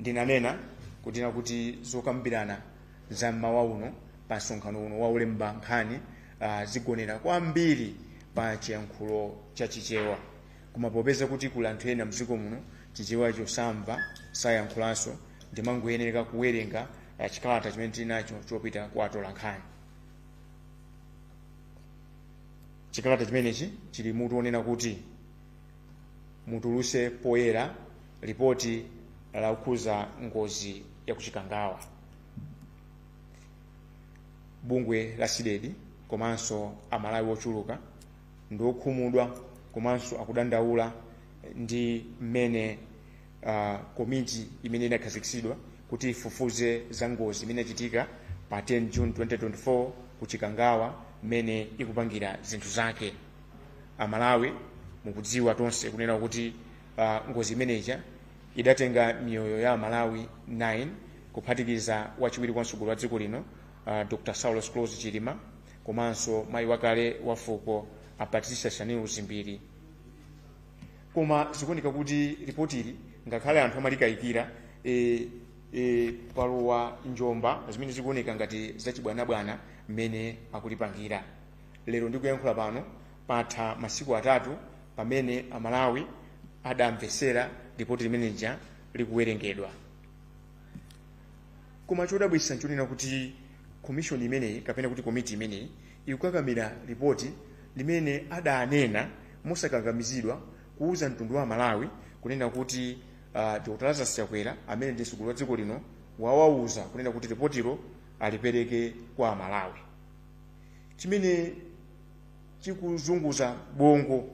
Ndinanena kutina kuti zokambirana za mmawa uno pa msonkhano uno wa olemba nkhani zigonera kwambiri pa chiyankhulo cha Chichewa, koma popeza kuti kuli anthu ena mdziko muno Chichewacho samva, sayankhulanso, ndimangoyenereka kuwerenga chikalata chimene tili nacho chopita kwa atolankhani. Chikalata chimenechi chili mutu wonena kuti mutuluse poyera lipoti lokhuza ngozi ya kuchikangawa. Bungwe la CDEDI komanso Amalawi ochuluka ndi okhumudwa komanso akudandaula ndi mmene komiti imene inakhazikitsidwa kuti ifufuze za ngozi imene inachitika pa 10 June 2024 ku Chikangawa mmene ikupangira zinthu zake. Amalawi mukudziwa tonse kunena kuti ngozi imeneja idatenga miyoyo ya Amalawi 9 kuphatikiza wachiwiri kwa mtsogoleri wa dziko lino Dr. Saulos Klaus Chilima komanso mayi wakale wa fuko a Patricia Shanil Dzimbiri. Koma zikuoneka kuti ripotili ngakhale anthu amalikayikira, palowa njomba zimene zikuoneka ngati zachibwanabwana mmene akulipangira. Lero ndikuyankhula pano patha masiku 3 pamene Amalawi adamvesera ripoti limenelija likuwerengedwa. Koma chodabwitsa nchonena kuti komishoni imeneyi kapena kuti komiti imeneyi ikukakamira ripoti limene adanena mosakakamizidwa kuuza mtundu wa Malawi kunena kuti Dr. Lazarus Chakwera amene ndi mtsogoleri wa dziko lino wawauza kunena kuti ripotilo alipereke kwa Amalawi. Chimene chikuzunguza bongo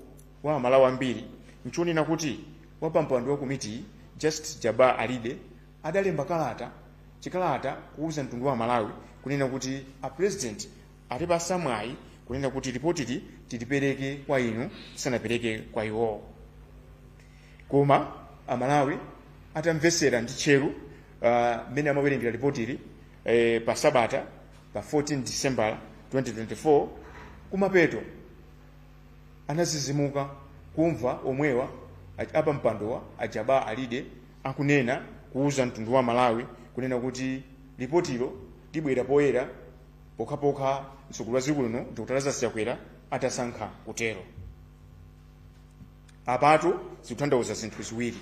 wa Amalawi ambiri nchonena kuti wapampando wa komiti Justice Jabbar Alide adalemba chikalata kuuza mtundu wa Malawi kunena kuti a president atipasa mwayi kunena kuti ripotili tilipereke kwa inu tisanapereke kwa iwowo. Koma Amalawi atamvesera ndi tcheru mmene amawerengera ripotili pa sabata pa 14 December 2024 kumapeto anazizimuka kumva omwewa apampandowa a Jabbar Alide akunena kuuza mtundu wa Malawi kunena kuti ripotilo libwera poyera pokhapokha mtsogoleri wa dziko lino Dr. Lazarus Chakwera atasankha kutero. Apatu zikutanthauza zinthu ziwiri.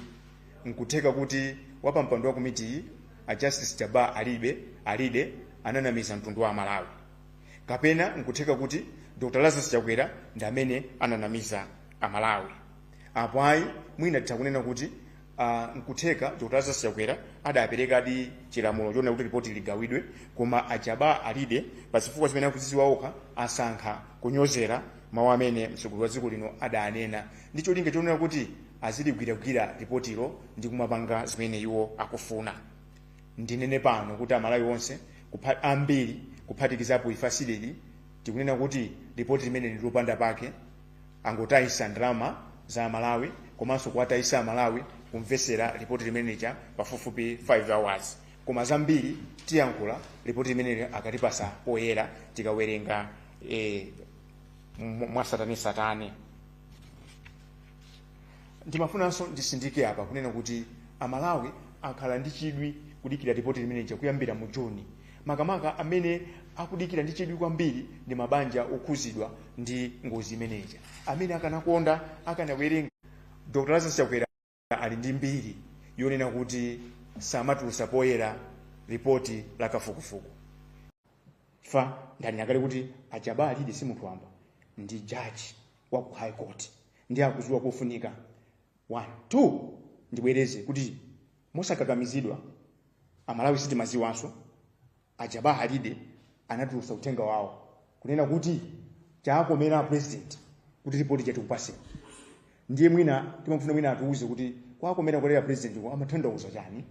Nkutheka kuti wapampando wa komitiyi a Justice Jabbar Alide ananamiza mtundu wa Malawi, kapena nkutheka kuti Dr. Lazarus Chakwera ndi amene ananamiza Amalawi. Apo ayi, mwina titha kunena kuti nkutheka Dr. Lazarus Chakwera adaperekadi chilamulo chonena kuti ripoti ligawidwe, koma a Jabbar Alide pa zifukwa zimene akuzidziwa okha asankha kunyozera mawu amene mtsogoleri wa dziko lino adanena ndi cholinga chonena kuti aziligwiragwira ripotilo ndi kumapanga zimene iwo akufuna. Ndinene pano kuti Amalawi onse ambiri kuphatikizapo ife a CDEDI tikunena kuti ripoti limene ndi lopanda pake, angotayisa ndalama za Amalawi komanso kuwatayisa Amalawi kumvesera ripoti limenelija pafupifupi 5 hours. Koma zambiri tiyankhula ripoti limeneli akatipasa poyera tikawerenga mwasatanesatane. Ndimafunanso ndisindike apa kunena kuti Amalawi akhala ndi chidwi kudikira ripoti limenelija kuyambira mu Juni. Makamaka amene akudikira ndi chidwi kwambiri ndi mabanja okhuzidwa ndi ngozi imeneja, amene akanakonda akanawerenga. Dr. Lazarus Chakwera ali ndi mbiri yonena kuti samatulusa poyera ripoti la kafukufuku. Fa ndanena kale kuti a Jabbar Alide si munthu wamba, ndi jaji wa ku High Court, ndi akudziwa kofunika. 1 2 ndibwereze kuti mosakakamizidwa Amalawi sitimaziwanso, a Jabbar Alide anatulusa uthenga wawo kunena kuti chakomera a president kuti ripoti chatikupaseni. Ndiye mwina timafuna mwina atiuze kuti kwakomera kulera president ko amatanthauza chani.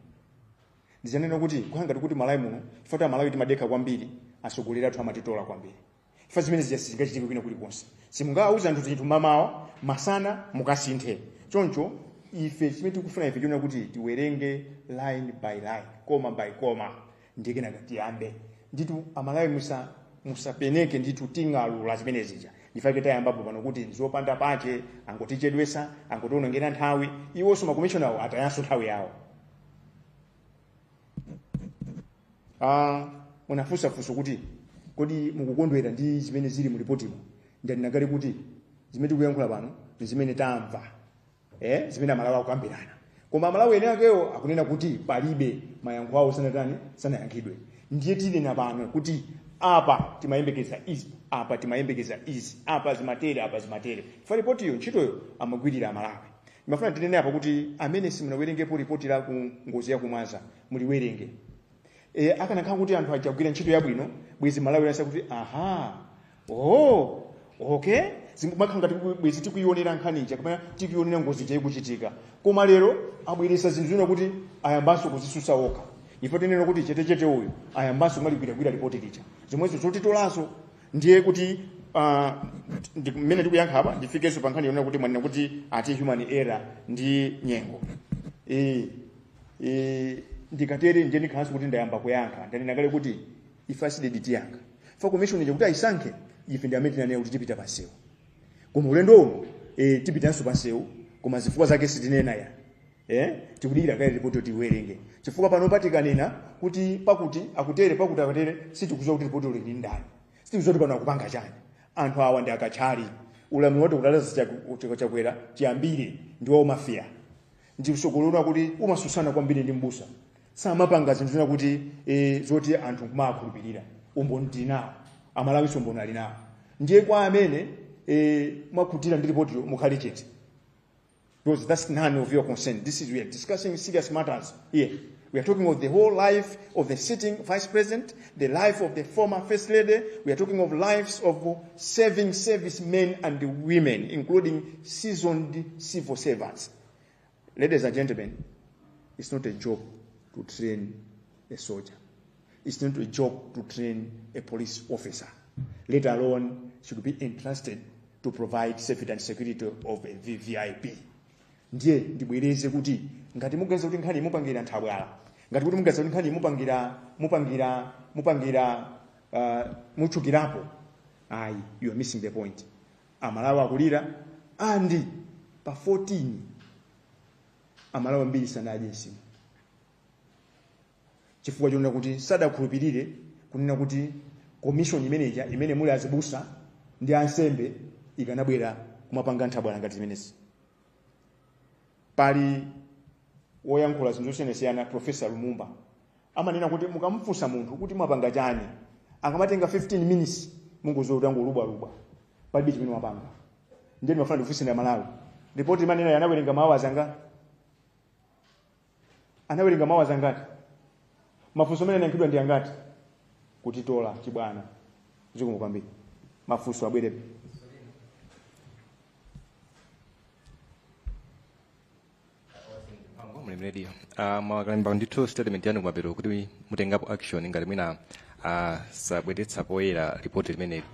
Ndichanena kuti kukhala ngati kuti Malawi muno, chifukwa Amalawi timadekha kwambiri, atsogoleri athu amatitola kwambiri. Chifukwa zimene zija sizingachitike kwina kulikonse. Simungawauze anthu zinthu mamawa, masana mukasinthe. Choncho ife chimene tikufuna ife chonena kuti tiwerenge line by line, comma by comma, ndiye kenaka tiyambe. Ndithu Amalawi musapeneke ndithu, ting'alula zimene zija. Ndifake tayambapo pano kuti nzopanda pache, angotichedwesa, angotionongera nthawi. Iwonso makomishona awo atayanso nthawi yawo. Munafunsafunso kuti kodi mukukondwera ndi zimene zili mu ripotimo? Ndanena kale kuti zimene tikuyankhula pano ndi zimene tamva, zimene Amalawi akukambirana, koma Amalawi ene akewo akunena kuti palibe mayankho awo sanatani, sanayankhidwe. Ndiye tinena pano kuti apa timayembekeza izi, apa timayembekeza izi, apa zimatere, apa zimatere. Fa ripotiyo ntchitoyo amagwirira Amalawi. Ndimafuna tinene apa kuti amene simunawerengepo ripoti la ku ngozi ya kumwaza, muliwerenge. Akanakhala kuti anthu ajagwira ntchito yabwino, bwezi Malawi anasa kuti aha, oh, okay, zimakhala ngati bwezi tikuyionera nkhani ija kapena tikuyionera ngozi ija ikuchitika. Koma lero abweresa zinthu zina kuti ayambanso kuzisusa okha. Ife tinena kuti chetechete uyu ayambanso kumaligwiragwira ripoti lija, zomwezo zotitolanso. Ndiye kuti mmene ndikuyankha apa, ndifikenso pa nkhani yonena kuti mwanena kuti ati human error ndi nyengo. Ndikatere ndiye ndikhalanso kuti ndayamba kuyankha. Ndanena kale kuti ife a CDEDI tiyankha fa commission ija kuti ayisankhe. Ife ndi amene tinanena kuti tipita pansewu, koma ulendo uno tipitanso pansewu, koma zifukwa zake sitinena ya. Tikudikira kale ripoti yoti iwerenge, chifukwa pano patikanena kuti pakuti akutere, pakuti akutere, sitikudziwa kuti ripoti ili ndi ndani, sitikudziwa kuti pano akupanga chani. Anthu awa ndi akatchali. Ulamuliro wati kutalaza Chakwera chiyambire ndi wa mafia, ndi usogolera kuti umasusana kwambiri ndi mbusa. Samapanga zinthu zina kuti zoti anthu kumakhulupirira. Umboni tili nawo, Amalawi umboni ali nawo. Ndiye kwa amene mwakhutira ndi ripotiyo, mukhale chete, because that's none of your concern. This is, we are discussing serious matters here. We are talking of the whole life of the sitting vice president, the life of the former first lady. We are talking of lives of serving servicemen and women, including seasoned civil servants. Ladies and gentlemen, it's not a job to train a soldier. It's not a job to train a police officer, let alone should be entrusted to provide safety and security of a VVIP. Ndiye ndibwereze kuti ngati muganiza kuti nkhani mupangira nthabwala, ngati kuti muganiza kuti nkhani mupangira mutchukirapo, ayi, you are missing the point. Amalawi akulira, andi pa 14 Amalawi ambiri sanadye nsima chifukwa chonena kuti sadakhulupirire kunena kuti commission imeneja imene muli azibusa ndi ansembe ikanabwera kumapanga nthabwala ngati zimenezi. Pali woyankhula zinthu zosiyanasiyana, Professor Lumumba, amanena kuti mukamfunsa munthu kuti mwapanga chani, akamatenga 15 minutes mungoziwa kuti angolubwalubwa, palibe chimene wapanga. Ndiye ndimafuna ndifunse ndi Amalawi, ripoti imanena anawerenga mawu azanga, anawerenga mawu azangati? Mafunso amene anayankhidwa ndi angati? Kutitola chibwana. Zikomo kwambiri. Mafunso abwere. Mlimi Radio. Mwakalemba ndithu statement yanu kumapeto kuti mutengapo action ngati mwina sabweretsa poyera ripoti limeneli.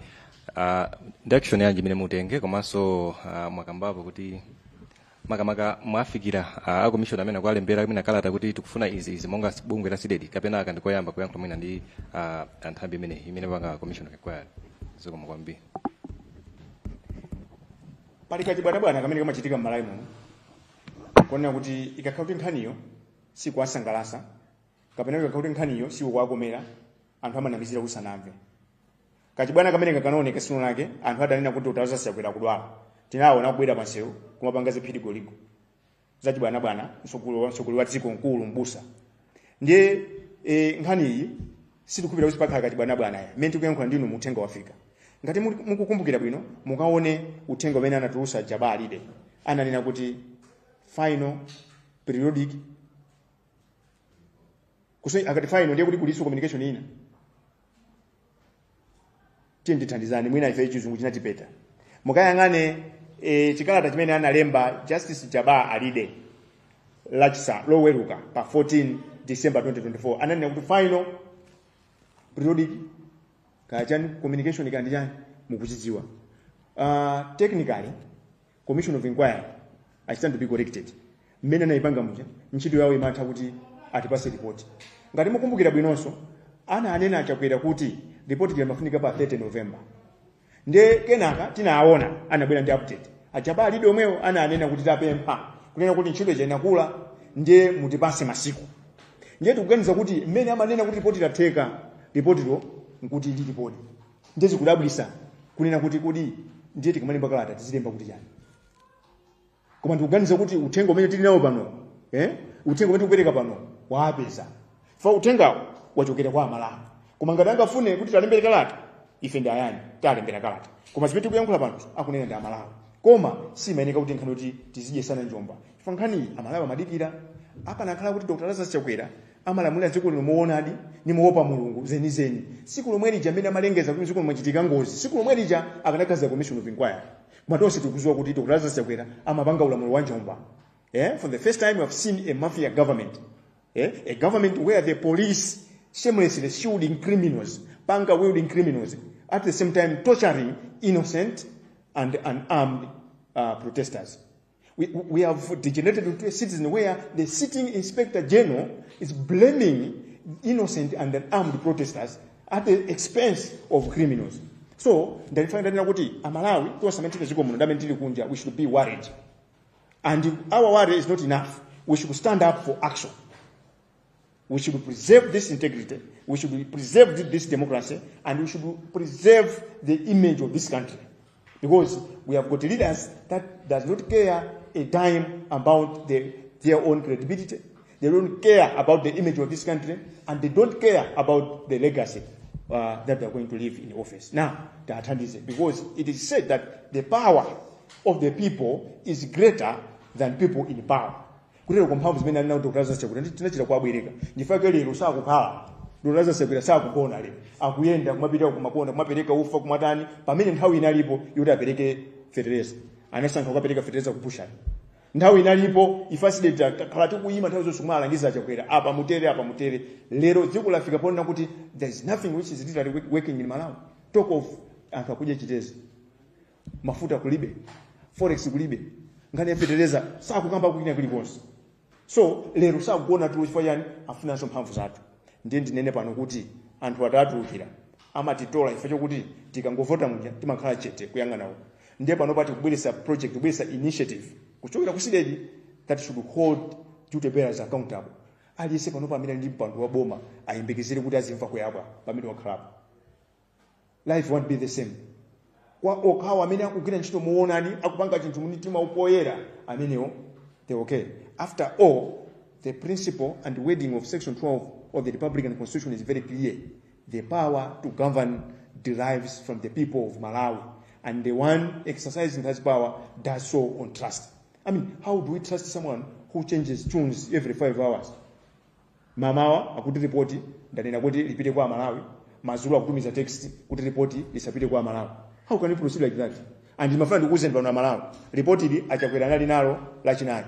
Ndi action yanji imene mutenge? Komanso mwakambapo kuti makamaka mwafikira a commission amene akualembera mwina kalata kuti tikufuna izi izi monga bungwe la CDEDI, kapena aka ndikoyamba kuyankhula mwina ndi anthambi imeneyi imene panga commission of inquiry? Zikomo kwambiri. Pali kachibwanabwana kamene kamachitika m'Malawi muno, kuonera kuti ikakhala kuti nkhaniyo sikuwasangalatsa kapena ikakhala kuti nkhaniyo sikuwakomera, anthu amanamizira kuti sanamve. Kachibwana kamene kakanaoneka sino lake, anthu adanena kuti utaza Chakwera kudwala, tinaona kubwera pansewu kumapanga ziphirigoligo zachibwanabwana, msogolo wa dziko, mkulu, mbusa. Ndiye nkhani iyi sitikukhulupirira kuti pakhala kachibwanabwana ya mmene tikuyankhula ndinu muthenga wafika. Ngati mukukumbukira bwino, mukaone uthenga umene anatulusa Jabbar Alide, ananena kuti final periodic akati final, ndiye kuti kuliso communication ina. Tiye ndithandizani, mwina ife chizungu chinatipeta. Mukayang'ane chikalata chimene analemba Justice Jabbar Alide lachisa loweruka pa 14 December 2024, ananena kuti final periodic kaya chani communication kandi chani, mukuchidziwa. Technically, commission of inquiry, I stand to be corrected, mmene anayipanga muja, ntchito yawo imatha kuti atipase report. Ngati mukumbukira bwinonso, ana anena Achakwera kuti report limafunika pa 30 November. Ndiye kenaka tinaona anabwera ndi update a Jabbar Alide omwewo, ana anena kuti tapempha kunena kuti ntchito ija inakula, ndiye mutipase masiku. Ndiye tikuganiza kuti mmene amanena kuti ripoti latheka, ripotilo nkuti lilipodi. Ndiye zikudabwisa kunena kuti kodi ndiye tikamalemba kalata tizilemba kuti chani? Koma ndikuganiza kuti uthenga umene tili nawo pano, uthenga umene tikupereka pano waapeza fa uthengawo wachokera kwa Amalawi. Koma ngati angafune kuti talembere kalata, ife ndi ayani talembera kalata. Koma zimene tikuyankhula pano akunena ndi Amalawi. Koma simayeneka kuti nkhani kuti tizidyesana njomba, chifukwa nkhani Amalawi amadikira. Akanakhala kuti Dr Lazarus Chakwera amalamulira dziko lino moonadi ndi moopa Mulungu zenizeni, siku lomwe lija amene amalengeza kuti dziko mwachitika ngozi, siku lomwe lija akanakhaza commission of inquiry. Koma tonse tikudziwa kuti Dr Lazarus Chakwera amapanga ulamuliro wa njomba. For the first time we have seen a mafia government, A government where the police shamelessly shielding criminals, panga wielding criminals, at the same time torturing innocent and unarmed protesters. We have degenerated into a citizen where the sitting inspector general is blaming innocent and unarmed protesters at the expense of criminals. So, ndalifanya ndanena kuti Amalawi tonse amene tili dziko muno ndi amene tili kunja, we should be worried. And our worry is not enough. We should stand up for action. We should preserve this integrity, we should preserve this democracy, and we should preserve the image of this country. Because we have got leaders that does not care a dime about their own credibility. They don't care about the image of this country, and they don't care about the legacy that they are going to leave in office. Now, tathandize, because it is said that the power of the people is greater than people in power. Kutero kwa mphamvu zimene ali nawo Dr. Lazarus Chakwera tinachita kuabwereka. Ndifake lero sakukhala. Dr. Lazarus Chakwera sakugona lero. Akuyenda kumapita kumakonda, kumapereka ufa, kumatani, pamene nthawi inalipo yoti apereke fetereza. Anasankha kukapereka fetereza kupushani. Nthawi inalipo ife CDEDI takhala tikuyima nthawi zonse kumalangiza Chakwera, apa mutere, apa mutere. Lero dziko lafika ponena kuti there is nothing which is literally working in Malawi. Talk of anthu akudya chitezi, mafuta kulibe, forex kulibe, nkhani ya fetereza sakukamba kwina kulikonse. So lero sakuona tulo chifukwa chani? Afunanso mphamvu zathu. Ndiye ndinene pano kuti anthu atatulukira amatitola chifukwa chokuti tikangovota muja timakhala chete kuyang'ana uko. Ndiye pano pati kubweretsa project, kubweretsa initiative kuchokera ku CDEDI that should hold duty bearers accountable. Aliyense pano pamene ali ndi mpando wa boma ayembekezere kuti azimva kuyabwa pamene wakhalapo. Life won't be the same kwa okhawo amene akugwira ntchito muonani, akupanga chinthu mumtima upoyera, amenewo they okay. After all, the principle and wording of section 12 of the Republican Constitution is very clear: the power to govern derives from the people of Malawi, and the one exercising that power does so on trust. I mean, how do we trust someone who changes tunes every 5 hours? Mamawa akuti ripoti ndanena kuti lipite kwa Malawi, madzulo akutumiza text kuti ripoti lisapite kwa Malawi. How can you proceed like that? And ndimafuna ndikuwuzeni pano Amalawi, ripoti ili aChakwera anali nalo Lachinayi.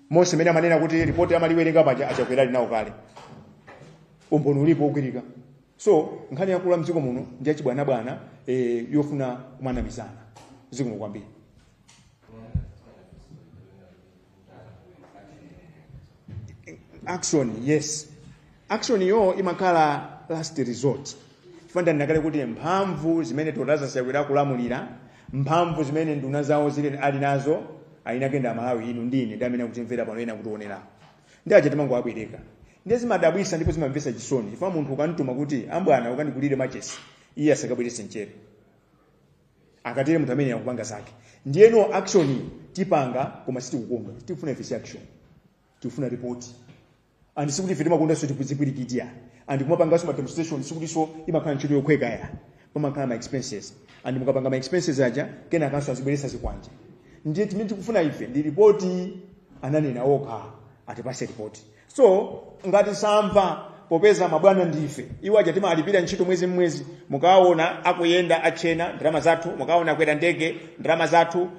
Monse mene amanena kuti ripoti amaliwerenga paja, aChakwera ali nawo kale. Umboni ulipo ogwirika. So nkhani yakula mdziko muno ndi yachibwanabwana, yofuna kumanamizana. Zikomo kwambiri. Action, yes, action yo imakhala last resort. Chifukwa ndanena kuti mphamvu zimene Dr Lazarus Chakwera kulamulira, mphamvu zimene nduna zawo zili ali nazo, ayinake Amalawi, inu ndine ndi amene akutimvera pano, ena akutionera, ndi aja timangoabwereka. Ndiye zimadabwisa ndipo zimamvetsa chisoni, chifukwa munthu ukamtuma kuti ambwana ukandikulire machesi, iye asakabweretse mchere, akatere munthu amene akupanga zake. Ndiyeno action tipanga, koma sitikukondwa. Tikufuna ife si action, tikufuna report. And sikuti ife timakondanso tikudzipwirikiti ya, and kumapanganso ma demonstration sikutinso imakhala ntchito yokhweka ya, pamakhala ma expenses, and mukapanga ma expenses aja kenakanso azibweretsa zikwanje. Ndiye timene tikufuna ife ndi ripoti. Ananena okha atipase ripoti. So ngati samva, popeza mabwana ndife, iwo aja timalipira ntchito mwezi mwezi. Mukaona akuyenda achena, ndalama zathu. Mukaona akwera ndege, ndalama zathu.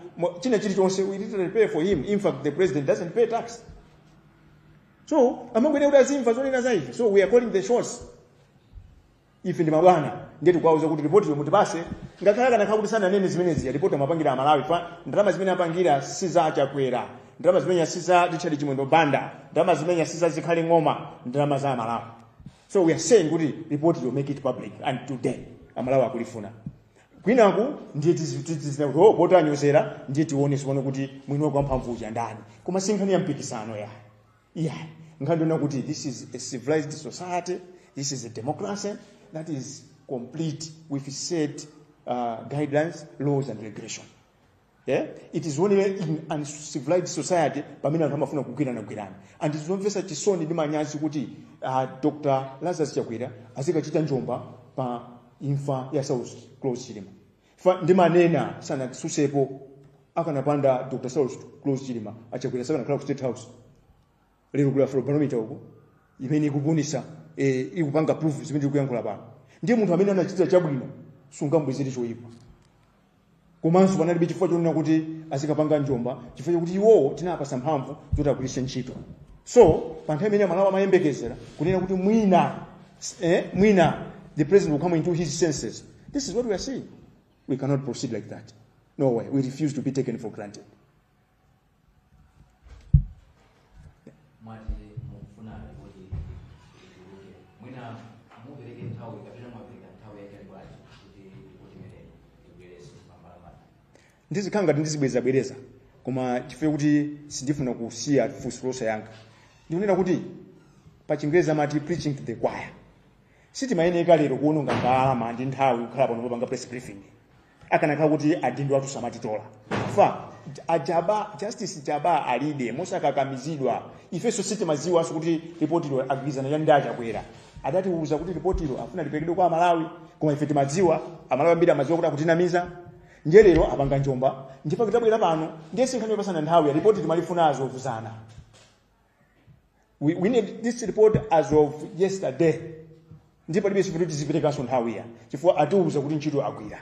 China chilichonse we literally pay for him. In fact, the president doesn't pay tax, so amangwene kuti azimva zonena za ife. So we are calling the shots. Ife ndi mabwana. Ndiye tikuwauza kuti ripoti mutipase. Ngakhale kanakhala kuti sananene zimenezi, ripoti amapangira Amalawi fa ndalama zimene apangira si za Chakwera, ndalama zimene si za Richard Chimwendo Banda, ndalama zimene si za Zikhale Ng'oma, ndalama za Amalawi. So we are saying kuti report will make it public, and today Amalawi akulifuna. Kwinaku ndiye tizina kuti oh, poti anyozera, ndiye tione sipano kuti mwini wake wamphamvu uja ndani. Koma si nkhani ya mpikisano ya. Yeah, nkhani ndiona kuti this is a civilized society, this is a democracy that is complete with set guidelines, laws and regulation. Yeah? It is only in uncivilized society pamene anthu amafuna kugwirana-gwirana. And zomvetsa chisoni ndi manyazi kuti Dr. Lazarus Chakwera azikachita njomba pa imfa ya Saulos Klaus Chilima. Fa ndimanena sanasusepo, akanapanda Dr. Saulos Klaus Chilima, aChakwera sakanakhala ku State House. Lero kuli Afrobarometer uko imene ikupunisa, ikupanga proof zimene tikuyankhula pano. Ndiye munthu amene anachita chabwino sungambwezere choyipa. Komanso panalibe chifukwa chonena kuti azikapanga njomba, chifukwa chokuti iwowo tinapasa mphamvu zoti agwiritse ntchito. So pa nthawi imene Amalawi amayembekezera kunena kuti mwina the president will come into his senses, this is what we are seeing. We cannot proceed like that. No way. We refuse to be taken for granted. Mwati mukufuna ripoti ituluke, mwina mupereke nthawi kapena mwapereka nthawi yaitali bwanji kuti ripoti imeneyi ibwerenso pambalambanda? Ndizikhala ngati ndizibwerezabwereza, koma chifukwa kuti sindifuna kusiya funso losayankha, ndikunena kuti pa Chingerezi amati preaching to the choir. Sitimayeneka lero kuononga ndalama ndi nthawi kukhala pano popanga press briefing akanakhala kuti adindo athu samatitola. Fa ajaba Justice Jabbar Alide mosakakamizidwa, ifenso sitimadziwanso kuti ripotilo agwirizana cha ndi aChakwera. Adatiuza kuti ripotilo afuna liperekedwe kwa Amalawi, koma ife timadziwa, Amalawi ambiri amadziwa kuti akutinamiza. Ndiye lero apanga njomba, ndipo kitabwera pano ndiye sinkhani yopasana nthawi ya ripoti timalifunazo kuzana. We need this report as of yesterday. Ndipo palibe chifukwa kuti tiziperekanso nthawi ya chifukwa atiuza kuti ntchito agwira.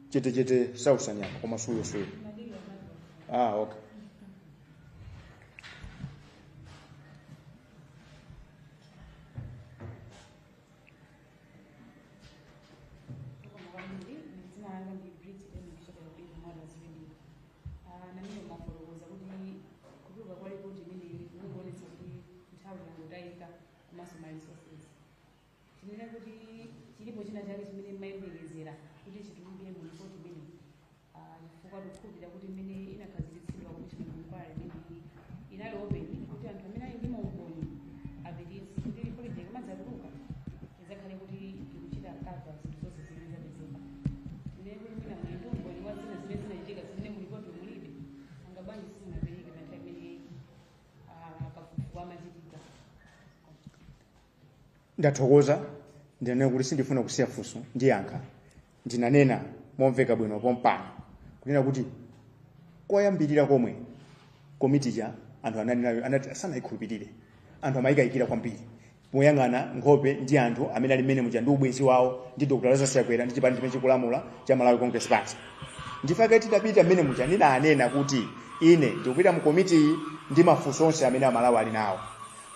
Chete chete sausanyama koma suyo suyo. Okay. Dzina langa ndi Bridget kuchokera ku Mothers Radio. Namene mafotokoza kuti kutuluka kwa ripoti imeneyi kukuonetsa kuti nthawi yangotayika komanso ma resources. Tinene kuti chilipo china chake chimene mmayembekezera kuti chituluke mu ripoti imeneyi? Chifukwa tikukhulupirira kuti imene inakhazikitsidwa commission of inquiry imeneyi inali open kuti anthu amene ali ndi maumboni apititse, kuti ripoti ija ikamadzatuluka izakhale kuti ikuchita cover zinthu zonse zimene zapezeka. Tinene kuti mwina muli ndi umboni wa zina zimene zinachitika zimene mu ripoti mulibe, anga bwanji simunapereke pa nthawi imene kafukufuku amachitika? Ndathokoza. Ndinanena kuti sindifuna kusiya funso, ndiyankha. Ndinanena momveka bwino pompano kunena kuti koyambirira komwe komiti ja anthu anali nayo anati sanayikhulupirire, anthu amayikayikira kwambiri moyang'ana nkhope ndi anthu amene ali mmene muja ndi ubwenzi wawo ndi Dr. Lazarus Chakwera ndi chipani chimene chikulamula cha Malawi Congress Party. Ndifake titapita mmene muja ndinanena kuti ine ndikupita mu komiti ndi mafunso onse amene Amalawi ali nawo,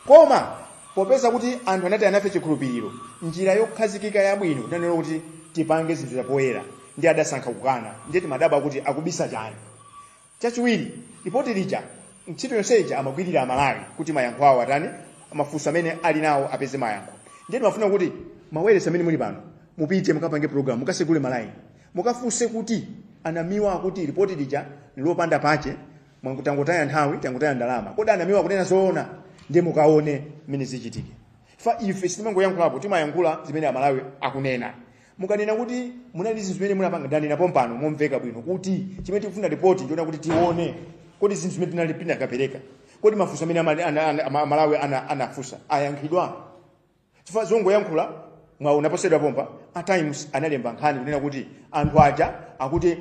koma popeza kuti anthu anati anafe chikhulupiriro, njira yokhazikika yabwino tinanena kuti tipange zinthu zapoyera, ndi adasankha kukana. Ndiye timadabwa kuti akubisa chani. Chachiwiri, ripoti lija ntchito yonse ija amagwirira Amalawi kuti mayankho awo atani, mafunso amene ali nawo apeze mayankho. Ndiye timafuna kuti maweresa amene muli pano mupite mukapange program, mukasegule malaini, mukafunse kuti anamiwa akuti ripoti lija lopanda pache, mwangotangotaya nthawi, tangotaya ndalama, kodi anamiwa akunena zoona? Ndiye mukaone mmene zichitike. Fa ife sitimangoyankhulapo, timayankhula zimene Amalawi akunena. Mukanena kuti munali zinthu zimene munapanga, ndanena pompano momveka bwino kuti chimene tikufuna ripoti ndiona kuti tione kodi zinthu zimene tinali tinakapereka, kodi mafunso amene Amalawi anafunsa ayankhidwa. Chifukwa zongoyankhula mwaona posedwa pompa a Times analemba nkhani kunena kuti anthu aja akuti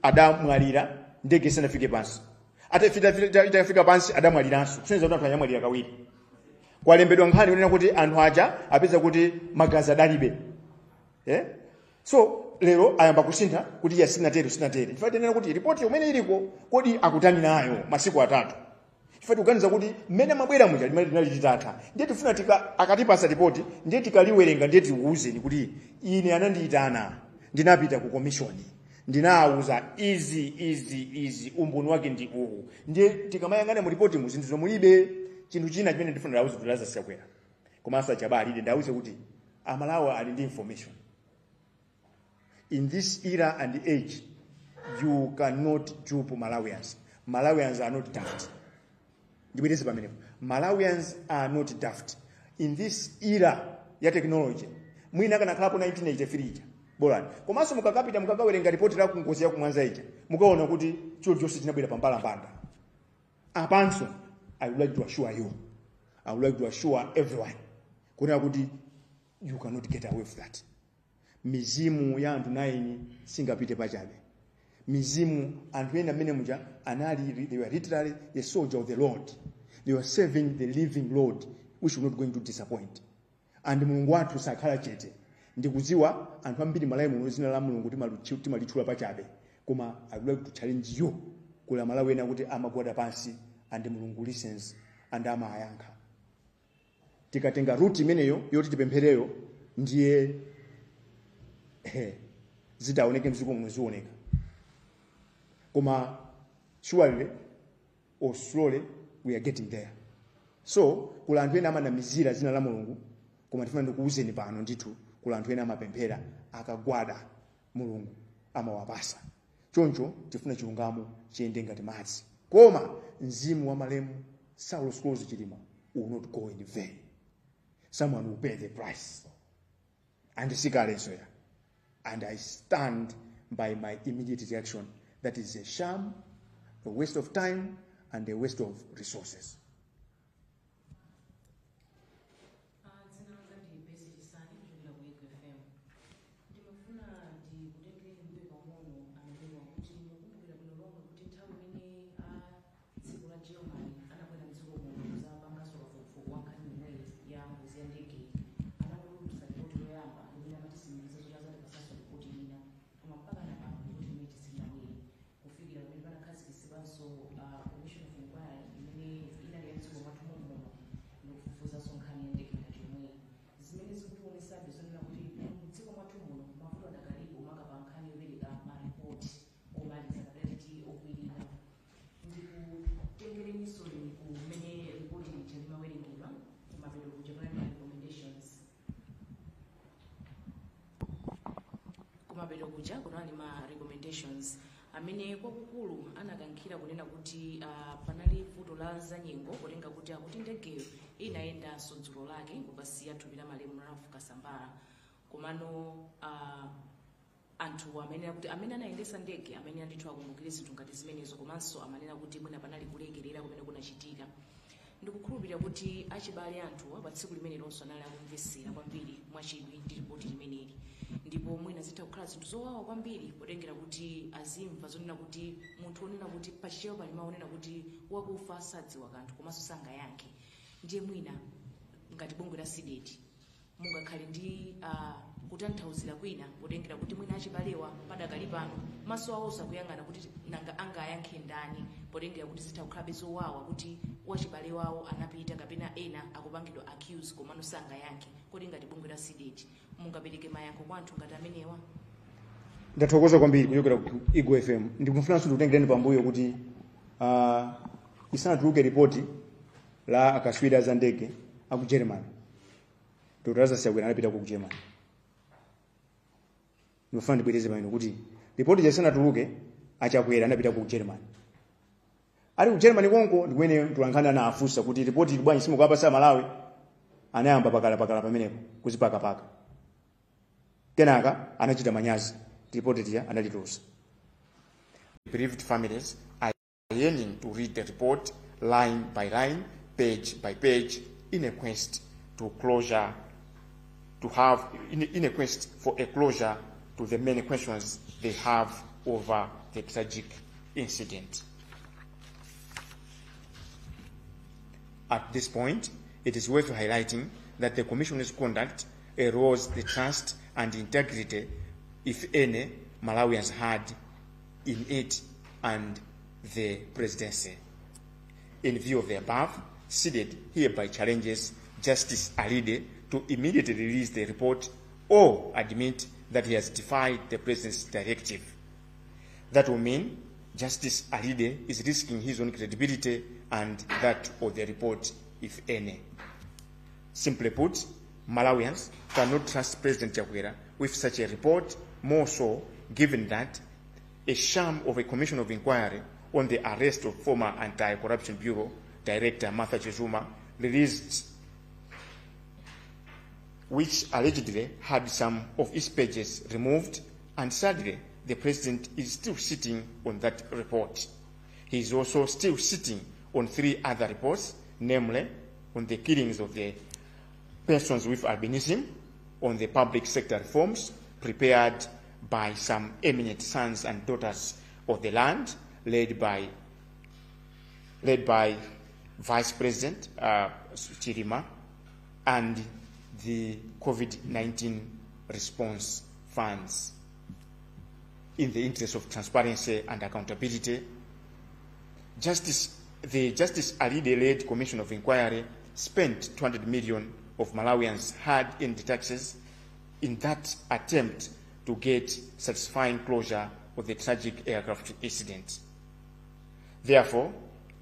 adamwalira ndege isanafike pansi, itafika pansi adamwaliranso, kusonyeza kuti anthu anyamwalira kawiri. Kwalembedwa nkhani kunena kuti anthu aja apeza kuti magazi adalibe. So lero ayamba kusintha kuti ya sinatere sinatere. Chifukwa tinena kuti ripoti yomwe iliko kodi akutani nayo masiku atatu. Chifukwa tikuganiza kuti mmene mabwera muja limene linali litatha, ndiye tifuna akatipasa ripoti ndiye tikaliwerenga, ndiye tikuwuzeni kuti ine anandiyitana, ndinapita ku commission, ndinawuza izi izi izi, umboni wake ndi uwu. Ndiye tikamayang'ana mu ripoti mu zinthu zomulibe. Chinthu china chimene ndifuna ndawuze kuti Lazarus Chakwera komanso a Jabbar Alide, ndawuze kuti Amalawi ali ndi information. In this era and age, you cannot dupe Malawians. Malawians are not daft. Ndibwereze pamenepo. Malawians are not daft. In this era ya technology, mwina kanakhalapo 1983 ija bolani. Komanso mukakapita mukakawerenga ripoti la kungozi ya kumwanza ija, mukaona kuti chilichonse chinabwera pambalambanda. Apanso, I would like to assure you, I would like to assure everyone, kunena kuti you cannot get away with that. Mizimu ya anthu 9 singapite pachabe. Mizimu anthu ena amene muja anali, they were literally the soldier of the Lord. They were serving the living Lord, which was not going to disappoint. And Mulungu wathu sakhala chete. Ndikudziwa anthu ambiri Malawi muno zina la Mulungu timalitchula pachabe. Koma I would like to challenge you, kula Malawi ena kuti amagwada pansi and Mulungu listens and amayankha. Tikatenga route imeneyo yoti tipemphereyo, ndiye zidaoneke mdziko muno zioneka. Koma surely or slowly we are getting there. So kula anthu ena amanamizira zina la Mulungu, koma ndifuna ndikuwuzeni pano ndithu, kula anthu ena amapemphera akagwada Mulungu amawapasa. Choncho tifuna chilungamo chiyende ngati madzi. Koma mzimu wa malemu Saulos Klaus Chilima will not go in vain. Someone will pay the price. And sikalenso ya. And I stand by my immediate reaction. That is a sham, a waste of time, and a waste of resources. Dzina langa ndi Besi Chisani kuchokera ku Eagle FM. Ndimafuna ndikutengereni mbuyo pang'ono amenewa kuti mukumbukira bwino lomwe kuti nthawi imene a dziko la Germany anabwera mdziko muno kuzapanganso kafukufuku wa nkhani imweyi ya ngozi ya ndege, anatulutsa ripoti yoyamba imene amatisimikiza zoti azatipasanso ripoti ina, koma mpaka napano ripoti imene tisinabwere, kufikira pamene panakhazikitsidwanso commission of inquiry imene inali ya mdziko mwathu muno ndikufufuzanso nkhani ya ndege ngati yomweyi, zimene zikutionesabe zonena kuti mdziko mwathu muno mavuto adakalipo makapa nkhani yopereka maripoti omaliza kapena titi okwirira. Ndikutengereninso kumene ripoti lija limawerengedwa kumapeto kuja panali ma recommendations. Kumapeto kuja kunali ma recommendations amene kwakukulu anakankhira kunena kuti panali vuto la zanyengo, kutenga kuti akuti ndegeyo inayendanso dzulo lake kukasiya thupi la malemu Ralph Kasambara. Komano anthu amene kuti amene anayendesa ndege amene andithu akumbukire zinthu ngati zimenezo, komanso amanena kuti mwina panali kulekerera kumene kunachitika. Ndikukhulupirira kuti achibale anthuwa pa tsiku limene lonso anali akumvesera kwambiri mwachidwi ndi ripoti limeneli, ndipo mwina zitha kukhala zinthu zowawa kwambiri potengera kuti azimva zonena kuti munthu onena kuti pachichewa pali mawu onena kuti wakufa sadziwa kanthu komanso sangayankhe. Ndiye mwina ngati bungwe la CDEDI mungakhale ndi kutanthauzira kwina potengera kuti mwina achibalewa padakali pano maso awo sakuyang'ana kuti nanga angayankhe ndani, potengera kuti zitha kukhalabe zowawa kuti wachibale wawo anapita kapena ena akupangidwa accuse komano sangayankhe. Kodi ngati bungwe la CDEDI mungapereke mayankho kwa anthu ngati amenewa? Ndathokoza kwambiri kuchokera ku Eagle FM. Ndikufunanso ndikutengereni pambuyo kuti isanatuluke ripoti la akaswiri za ndege aku Germany, Dr. Lazarus Chakwera anapita ku Germany. Ndikufuna ndibwereze pano kuti ripoti isanatuluke, achakwera anapita ku Germany. Ali ku Germany konko ndikumene mtolankhani anafunsa kuti ripoti ili bwanji simukapasa Malawi. Anayamba pakala pakala pamenepo kuzipakapaka, kenaka anachita manyazi, ripoti tiya analitulusa. Bereaved families are yearning to read the report line by line, page by page, in a quest to closure, to have, in a quest for a closure to the many questions they have over the tragic incident. At this point, it is worth highlighting that the Commission's conduct erodes the trust and integrity, if any, Malawians had in it and the presidency. In view of the above, CDEDI hereby challenges Justice Alide to immediately release the report or admit that he has defied the president's directive. That will mean Justice Alide is risking his own credibility and that of the report, if any. Simply put, Malawians cannot trust President Chakwera with such a report, more so given that a sham of a commission of inquiry on the arrest of former Anti-Corruption Bureau Director Martha Chizuma released, which allegedly had some of its pages removed, and sadly, the president is still sitting on that report. He is also still sitting on 3 other reports, namely on the killings of the persons with albinism, on the public sector reforms prepared by some eminent sons and daughters of the land, led by Vice President Chilima, and the COVID-19 response funds. In the interest of transparency and accountability, the Justice Alide-led Commission of Inquiry spent 200 million of Malawians' hard-earned taxes in that attempt to get satisfying closure of the tragic aircraft incident. Therefore,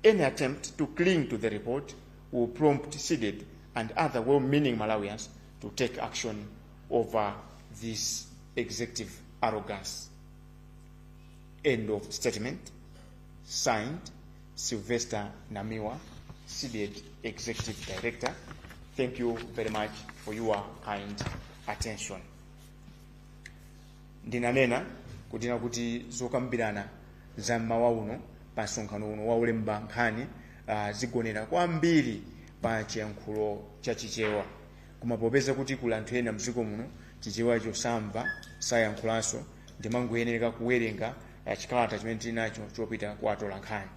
any attempt to cling to the report will prompt CDEDI and other well-meaning Malawians to take action over this executive arrogance. End of statement. Signed, Sylvester Namiwa, CDEDI Executive Director. Thank you very much for your kind attention. Ndinanena kutina kuti zokambirana za mmawa uno pa msonkhano uno wa ulemba nkhani zigonera kwambiri pa chiyankhulo cha Chichewa, koma popeza kuti kuli anthu ena mdziko muno Chichewacho samva sayankhulanso, ndimangoyenera kuwerenga chikalata chimene tili nacho chopita kwa atola nkhani.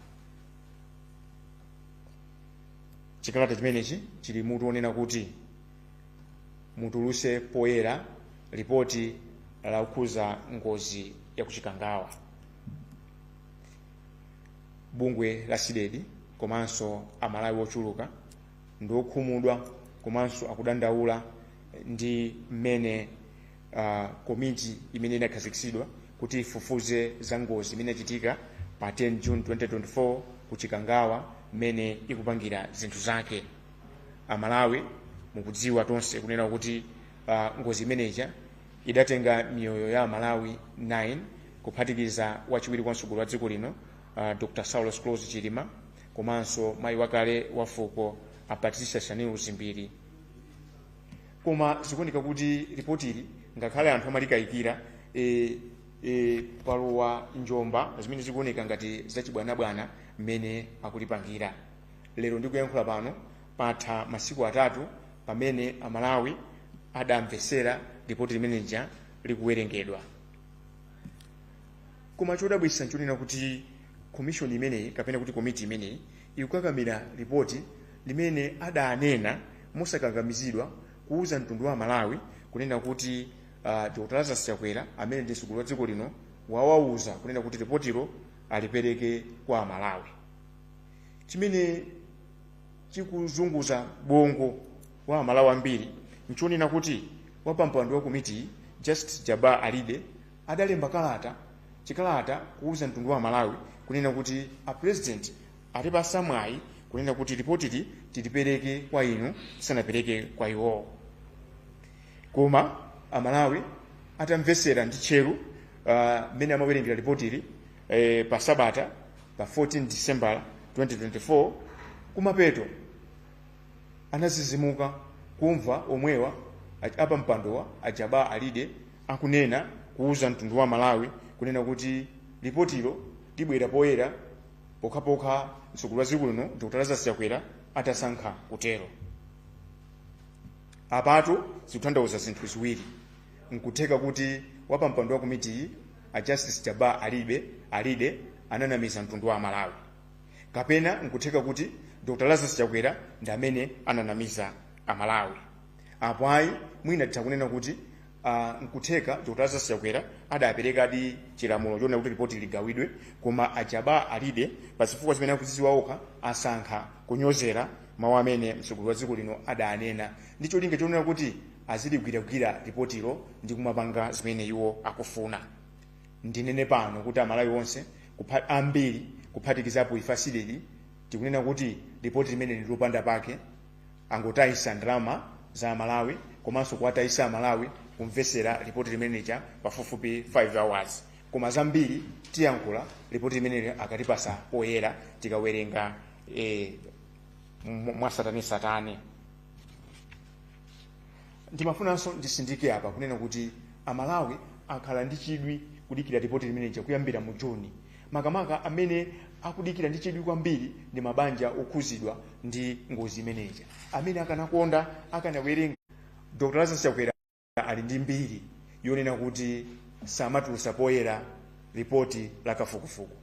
Chikalata chimenechi chili mutu onena kuti mutuluse poyera ripoti la kukhuza ngozi ya kuchikangawa. Bungwe la CDEDI komanso Amalawi ochuluka ndi okhumudwa komanso akudandaula ndi mmene komiti imene inakhazikitsidwa kuti ifufuze za ngozi imene inachitika pa 10 June 2024 kuchikangawa mmene ikupangira zinthu zake. Amalawi mukudziwa tonse kunena kuti ngozi imeneja idatenga miyoyo ya Amalawi 9 kuphatikiza wachiwiri kwa mtsogoleri wa dziko lino Dr. Saulos Klaus Chilima komanso mayi wakale wa fuko a Patricia Shanil Zimbiri. Koma zikuoneka kuti ripoti ili ngakhale anthu amalikayikira palowa njomba zimene zikuoneka ngati zachibwanabwana mmene akulipangira. Lero ndikuyankhula pano patha masiku 3 pamene Amalawi adamvesera ripoti limeneja likuwerengedwa. Koma chodabwitsa nchonena kuti commission imeneyi kapena kuti komiti imeneyi ikukakamira ripoti limene adanena mosakakamizidwa kuuza mtundu wa Malawi kunena kuti Dr. Lazarus Chakwera amene ndi mtsogoleri wa dziko lino wawauza kunena kuti ripotilo alipereke kwa Malawi. Chimene chikuzunguza bongo wa Malawi ambiri nchonena kuti wapampando wa komiti Justice Jabbar Alide adalemba chikalata kuuza mtundu wa Malawi kunena kuti a president atipasa mwayi kunena kuti ripotili tilipereke kwa inu tisanapereke kwa iwowo. Koma Amalawi atamvesera ndi tcheru mmene amawerengera ripotili pa sabata pa 14 December 2024 kumapeto anazizimuka kumva omwewa apa mpandowa a Jabbar Alide akunena kuuza mtundu wa Malawi kunena kuti ripotilo libwera poyera pokhapokha mtsogoleri wa dziko lino Dr. Lazarus Chakwera atasankha kutero. Apatu zikutanthauza zinthu ziwiri: nkutheka kuti wapampando wa komiti a Justice Jabbar Alide ananamiza mtundu wa Malawi, kapena nkutheka kuti Dr. Lazarus Chakwera ndi amene ananamiza Amalawi. Apo ayi mwina titha kunena kuti nkutheka Dr. Lazarus Chakwera adaperekadi chilamulo chonena kuti ripoti ligawidwe, koma a Jabbar Alide pa zifukwa zimene akuzidziwa okha asankha kunyozera mawu amene mtsogoleri wa dziko lino adanena ndi cholinga chonena kuti aziligwiragwira ripotilo ndi kumapanga zimene iwo akufuna. Ndinene pano kuti Amalawi onse ambiri kuphatikizapo ife a CDEDI tikunena kuti ripoti limene ndi lopanda pake, angotayisa ndalama za Malawi komanso kuwatayisa Amalawi kumvesera ripoti limeneja pafupifupi 5 hours. Koma zambiri tiyankhula ripoti limeneli akatipasa poyera, tikawerenga mwasatane satane. Ndimafunanso ndisindike apa kunena kuti Amalawi akhala ndi chidwi kudikira ripoti limeneja kuyambira mu Juni. Makamaka amene akudikira ndi chidwi kwambiri ndi mabanja okhuzidwa ndi ngozi imeneja, amene akanakonda akanawerenga. Dr Lazarus Chakwera ali ndi mbiri yonena kuti samatulusa poyera ripoti la kafukufuku.